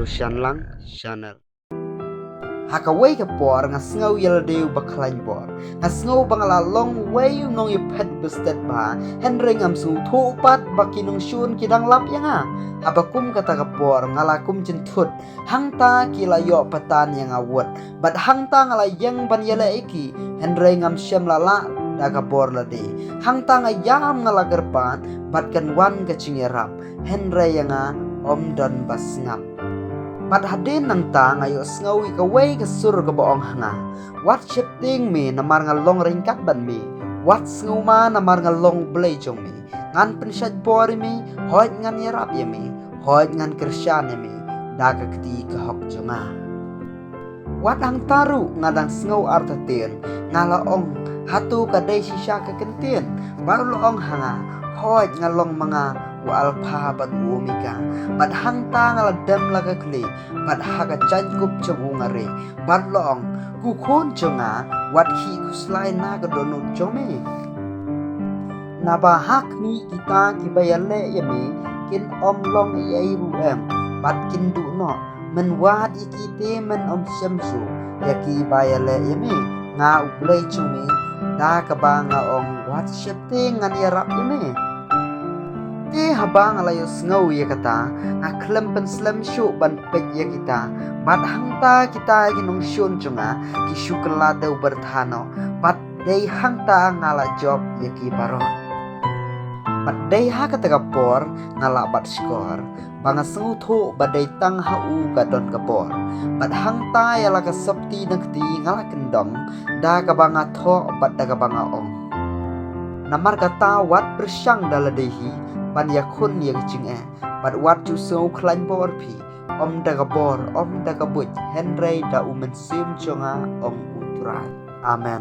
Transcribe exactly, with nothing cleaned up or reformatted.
Shanlang Channel. Ha kawei ka por nga sngew ïa lade uba khlaiñ bor. Nga sngew ba nga la long wei u nongïaphet ba stet bha. Hynrei ngam sngewthuh pat ba ki nongshun ki dang lap ïa nga. Haba kum kata ka por nga la kum jynthut. Hangta ki la ïoh patan ïa nga wut. Bad hangta nga la ïeng ban ïaleh ïa ki. Hynrei ngam shym la lah da ka bor lade. Hangta nga ïam nga la kyrpad. Bad kan wan ka jingïarap. Hynrei ïa nga ym don ba sngap. Bad hadien nangta nga ïohsngew ïa kawei ka sur kaba ong ha nga. Wat sheptieng me namar nga long ryngkat bad me. Wat sngewma namar nga long Blei jong me. Ngan pynshait bor ïa me, hooid ngan ïarap ïa me, hooid ngan kyrshan ïa me, da ka kti ka hok jong nga. Wat hangta ruh nga dang sngew artatien, nga la ong, hato ka dei shisha ka kyntien, bad u la ong ha nga, hooid nga long ma nga, u Alpha bad u Omega, bad hangta nga la dem la ka khlieh, bad ha ka jaiñkup jong u nga rieh, bad u la ong, ko khun jong nga, wat khih khuslai na ka dohnud jong me. Naba ha khmih kita kiba ïaleh ïa me, kin ym long ei ei ruh em, bad kin duh noh, men wad ïa ki te men ym shem shuh, ïa kiba ïaleh ïa me, nga u Blei jong me, da kaba nga ong wat sheptieng ngan ïarap ïa me. Te haba nga la ïohsngew ïa kata, nga khlem pynslem shuh ban peit ïa kita, bad hangta kita ki nongshun jong nga, ki shu kylla dewbyrtha noh, bad dei hangta nga la jop ïa ki baroh. Bad dei ha kata ka por nga la bat shkor, ba nga sngewthuh ba dei tang ha u ka don ka bor. Bad hangta ïa la ka sopti na kti nga la kyndong, da kaba nga thoh bad da kaba nga ong. Namar kata wat pyrshang da lade hi, ban ïakhun ïa ka jingeh, bad wat ju sngew khlaiñ bor phi, ym da ka bor, ym da ka buit, hynrei da u Mynsiem jong nga ong u Trai. Amen.